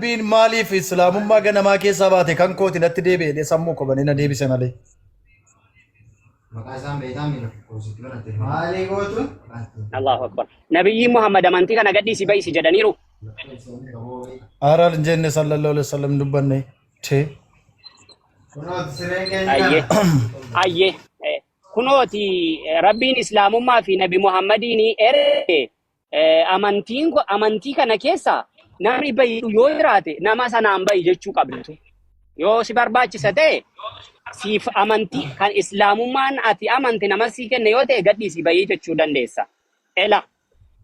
Rabbiin maaliif islaamummaa ganamaa keessaa baate kan kooti natti deebi'e jedhee sammuu koo banee na deebise malee. Maqaa isaan beektaa miila lakkoofsitti banatte. Maalii gootu? Allahu akbar. Nabiyyiin Muhammad amantii kana gadhiisi ba'isi jedhaniiru. Aaraal hin jenne sallallahu alaihi wasallam hin dubbanne. Tee. Kunooti sireen keenya Ayyee. kana. Ayyee. Kunooti Rabbiin Islaamummaa fi Nabi Muhammadiin erge amantiin amantii kana keessa namni bahi yoo jiraate nama sanaan bahi jechuu qabdu. Yoo si barbaachisa ta'e siif amantii kan islaamummaan ati amante nama sii kenne yoo ta'e gadhiisii bahii jechuu dandeessa. Ela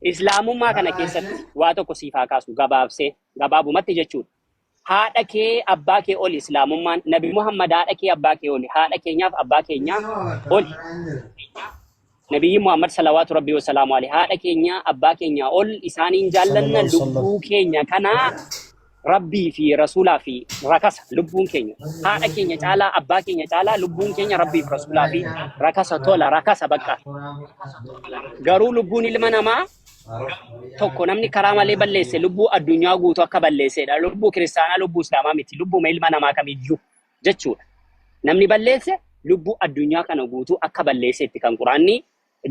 islaamummaa kana keessatti waa tokko siif haa kaasu gabaabsee gabaabumatti jechuudha. Haadha kee abbaa kee oli islaamummaan Nabi Muhammad haadha kee abbaa kee oli haadha keenyaaf abbaa keenyaa oli. Nabiyyi Muhammad salawaatu rabbii wasalaamu alaihi haadha keenya abbaa keenya ol isaaniin jaallanna Sallallahu alaihi wasallam. lubbuu keenya kana rabbii fi rasuulaa fi rakasa lubbuun keenya haadha keenya caalaa abbaa keenya caalaa lubbuun keenya rabbii fi rasuulaa fi rakasa tola rakasa bakka garuu lubbuun ilma namaa tokko namni karaa malee balleesse lubbuu addunyaa guutuu akka balleessedha lubbuu kiristaanaa lubbuu islaamaa miti lubbuma ilma namaa kamiyyuu jechuudha. Namni balleesse lubbuu addunyaa kana guutuu akka balleessetti kan Quraanni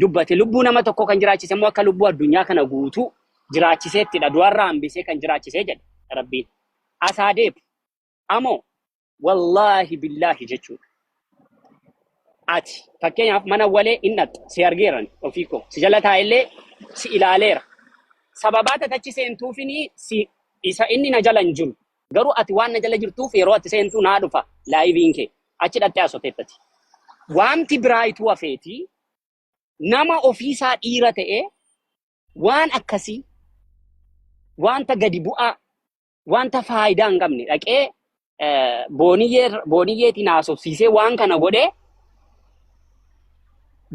dubbate. Lubbuu nama tokkoo kan jiraachise immoo akka lubbuu addunyaa kana guutuu jiraachiseettidha. Du'arraa hambisee kan jiraachisee jedhe Rabbiin. Asaa deebu. Amoo wallaahi billaahi jechuudha. Ati fakkeenyaaf mana walee hin dhaqxa si argeeran ofii koo si jala taa'ellee si ilaaleera. Sababaa tatachi seentuufini si isa inni na jala hin jiru. Garuu ati waan na jala jirtuuf yeroo ati seentuu naa dhufa laayiviin kee. Achi dhattee haasofteettati. Waanti biraa ituu hafeeti nama ofiisaa dhiira ta'ee waan akkasii wanta gadi bu'aa wanta faayidaa hin qabne dhaqee booniyyeetiin haasofsiisee waan kana godhee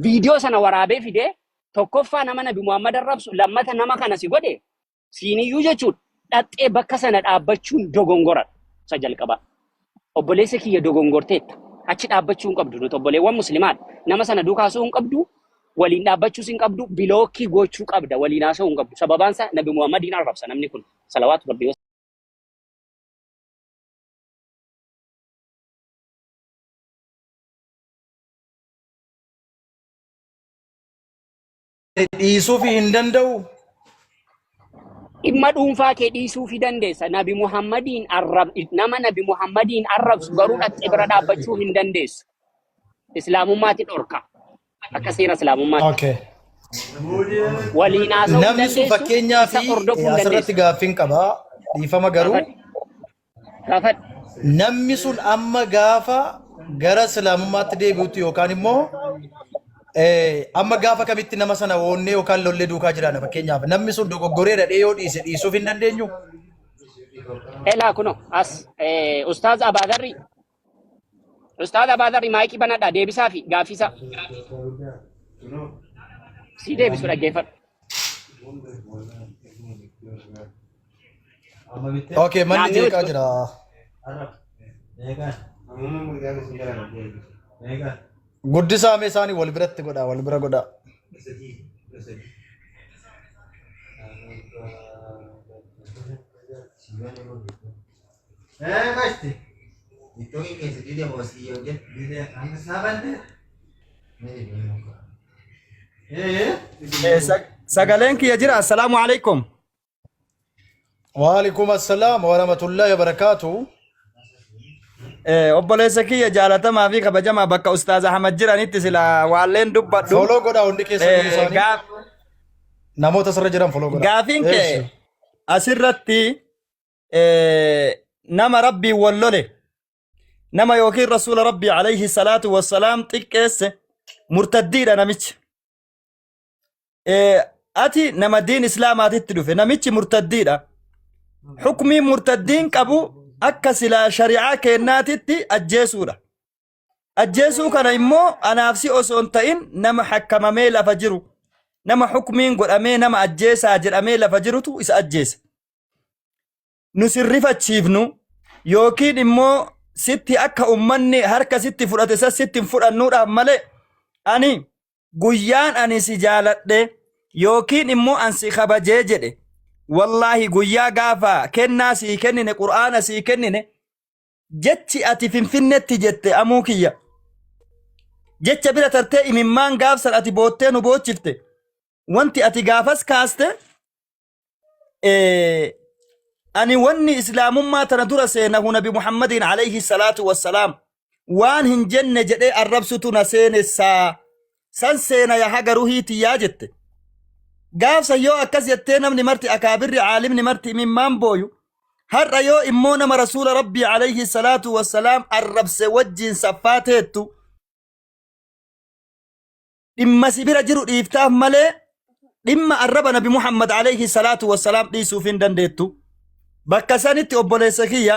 viidiyoo sana waraabee fidee tokkoffaa nama Nabi Muhammad arrabsu lammata nama kana si godhe Siiniyyuu jechuudha. Dhaqxee bakka sana dhaabbachuun dogongoradha. Isa jalqabaa. Obboleessa kiyya dogongorteetta. Achi dhaabbachuu hin qabdu. Nuti obboleewwan muslimaadha. Nama sana duukaa haasa'uu hin qabdu. Waliin dhaabbachuus hin qabdu. Bilookii gochuu qabda. Waliin haasa'uu hin qabdu. Sababaan isaa Nabi Muhammadiin arrabsa namni kun. Salawaatu Rabbii Dhiisuufi hin danda'u. Dhimma dhuunfaa kee dhiisuufi dandeessa. Nabi Muhammadiin arrab nama Nabi Muhammadiin arrabsu garuu dhaqxee bira dhaabbachuu hin dandeessu. Islaamummaatti dhorka. Akka seera Islaamummaatti. Okay. Waliin haasa'uu hin Namni sun dandeessu. fakkeenyaa Isa fi hordofuu hin asirratti dandeessu. gaaffiin qaba. Dhiifama garuu Gaafadhu. Gaafadhu. namni sun amma gaafa gara islaamummaatti deebi'utti yookaan immoo amma gaafa kamitti nama sana woonnee yookaan lollee duukaa jiraanna fakkeenyaaf namni sun dogoggoree dhadhee yoo dhiise dhiisuuf hin dandeenyu. Elaa kuno as Ustaaz Abaadarri Ustaaz Abaadarri maayikii banadhaa deebisaa fi gaaffisaa sii deebisu dhaggeeffadhu. Okay, manni Naannoo jeeqaa jira. Guddisaa mee isaanii wal biratti godhaa, wal bira godhaa. Sagaleen kiyya jira. Assalaamu alaikum. Waalaikum assalaam wa rahmatullahi wa barakaatu. Obboleessa kiyya jaalatamaa fi kabajamaa bakka Ustaaz Ahmad jiranitti sila waalleen dubbadhu. Follow godhaa hundi keessan isaanii. Namoota asirra jiran follow godhaa. Gaafiin kee Eessi. asirratti nama rabbiin wal lole nama yookiin rasuula rabbii alayhi salaatu wassalaam xiqqeesse murtaddiidha namichi. Ati nama diin islaamaatitti dhufe namichi murtaddiidha. Hukmiin murtaddiin qabu akka silaa shari'aa keennaatitti ajjeesuudha. Ajjeesuu kana immoo anaaf si osoo hin ta'in nama hakkamamee lafa jiru nama hukmiin godhamee nama ajjeesaa jedhamee lafa jirutu isa ajjeesa. Nu sin rifachiifnu yookiin immoo sitti akka ummanni harka sitti fudhate san sitti hin fudhannuudhaaf malee ani guyyaan ani si jaaladhe yookiin immoo an si kabajee jedhe Wallaahi guyyaa gaafa kennaa sii kennine, Qur'aana sii kennine, jechi ati Finfinnetti jette amuu kiyya. Jecha bira tartee imimmaan gaafsan ati boottee nu boochifte. Wanti ati gaafas kaaste ani wanni islaamummaa tana dura seenahu Nabi Muhammadiin alayhi salaatu wassalaam waan hin jenne jedhee arrabsutu na seenessaa. San seena ya haga ruhii tiyyaa jette. Gaafsa yoo akkas jettee namni marti akaabirri caalimni marti imimmaan booyu, har'a yoo immoo nama rasuula Rabbii alayhi salaatu wassalaam arrabse wajjiin saffaa teettu, dhimma si bira jiru dhiiftaaf malee dhimma arraba Nabi Muhammad alayhi salaatu wassalaam dhiisuuf hin dandeettu. Bakka sanitti obboleessa kiyya,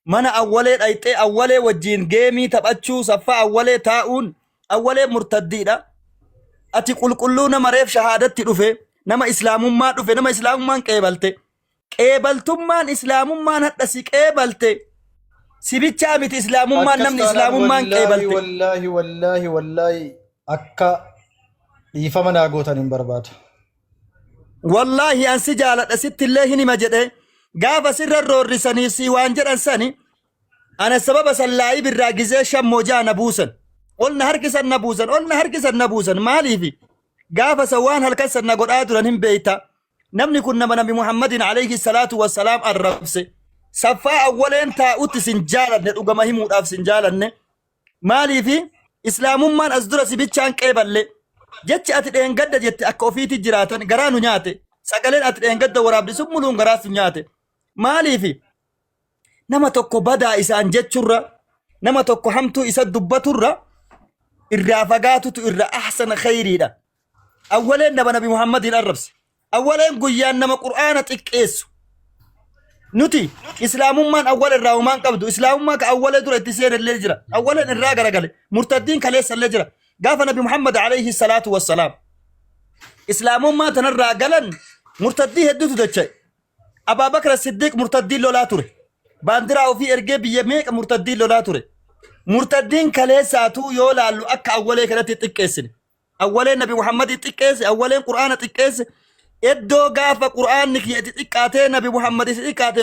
mana awwalee dhayxee awwalee wajjiin geemii taphachuu, saffaa awwalee taa'uun, awwalee murtaddiidha. Ati qulqulluu nama reef shahaadatti dhufe, nama islaamummaa dhufe, nama islaamummaan qeebalte. Qeebaltummaan islaamummaan hadha si qeebalte si bichaa miti, islaamummaan Akkas namni taanaan islaamummaan wallaahi qeebalte. Wallaahi, wallaahi, wallaahi, akka dhiifama naa gootan hin barbaadu. Wallaahi an si jaaladha, sitti illee hin hima jedhe. Gaafa sirra roorrisanii si waan jedhan sani, ana sababa san laayib irraa gizee shan moojaa na buusan. Ol na harkisan, na buusan, ol na harkisan, na buusan. Maaliifi gaafa san waan halkan san na godhaa turan hin beeyta. Namni kun nama Nabi Muhammadin alayhi salaatu wassalaam arrabse. Saffaa awwaleen taa'utti sin jaalanne, dhugama himuudhaaf sin jaalanne. Maaliifi islaamummaan as dura si bichaan qeeballe. Jechi ati dheengadda jette akka ofiitti jiraatan garaa nu nyaate. Sagaleen ati dheengadda waraabde sun muluun garaa si nyaate. Maaliifi nama tokko badaa isaan jechurra, nama tokko hamtuu isa dubbaturra irraa fagaatutu irra ahsana khayriidha. Awwaleen nama Nabi Muhammadiin arrabse. Awwaleen guyyaan nama Qur'aana xiqqeessu. Nuti islaamummaan awwala irraa homaan qabdu. Islaamummaa ka awwalee dura itti seene illee jira. Awwaleen irraa garagale. Murtaddiin kaleessa illee jira. Gaafa Nabi Muhammad alayhi salaatu wassalaam islaamummaa tanarraa galan murtaddii hedduutu dacha'e. Abaa Bakr Siddiq murtaddiin lolaa ture. Baandiraa ofii ergee biyya meeqa murtaddiin lolaa ture. Murtaddiin kaleessaatuu yoo laallu akka awwalee kanatti xiqqeessine. Awwaleen Nabi Muhammadii xiqqeesse, awwaleen Qur'aana xiqqeesse. Iddoo gaafa Qur'aanni kiyya itti xiqqaatee Nabi Muhammad itti xiqqaate.